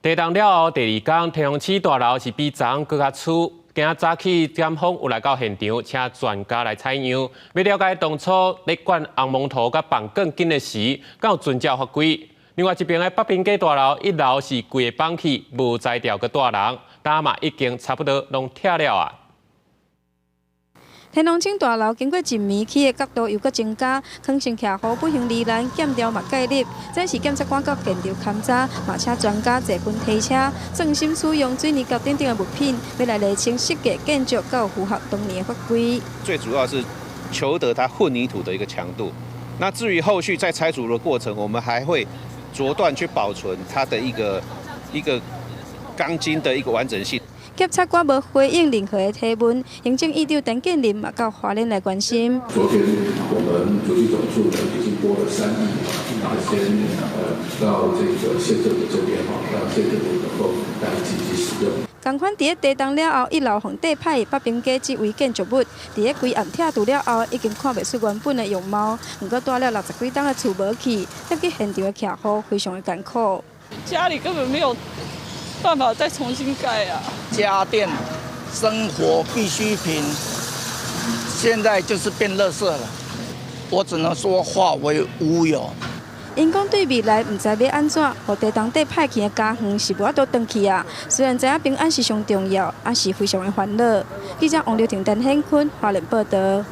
地動了後，第二工天龍市大樓是比昨昏閣較粗。今仔早起，檢方有來到現場，請專家來採樣，欲了解當初咧灌紅毛土佮綁鋼筋的時，敢有遵照法規。另外一爿的北平街大樓一樓是規个崩去，無才調閣蹛人，今嘛已經差不多攏拆了啊。天龍井大樓經過一暝起的角度又閣增加，可能徛戶不幸罹難，檢調嘛介入。這是檢察官到現場勘查，嘛請專家坐雲梯車，專心使用水泥膠等等的物品，欲來釐清設計建築敢有符合當年的法規。最主要是求得它混凝土的一個強度。那至於後續在拆除的過程，我們還會逐段去保存它的一個鋼筋的一個完整性。檢察官無回應任何的提問，行政院長陳建仁嘛到花蓮來關心。昨天我們主計總處呢已經撥了3億，先到這個縣政府這邊哈，讓縣政府能夠來緊急使用。仝款佇咧地動了後，一樓予硩歹北平街這位建築物，佇咧規暗拆除了後，已經看袂出原本的樣貌。毋過蹛了60幾棟的厝無去，入去現場的徛戶非常的艱苦。家裡根本沒有辦法再重新蓋啊！家電、生活必需品，現在就是變垃圾了。我只能說化為烏有。𪜶講對未來毋知欲按怎，予地動硩歹去的家園是無法度轉去啊。雖然知影平安是上重要，也是非常的煩惱。記者王劉婷、陳顯坤，花蓮報導。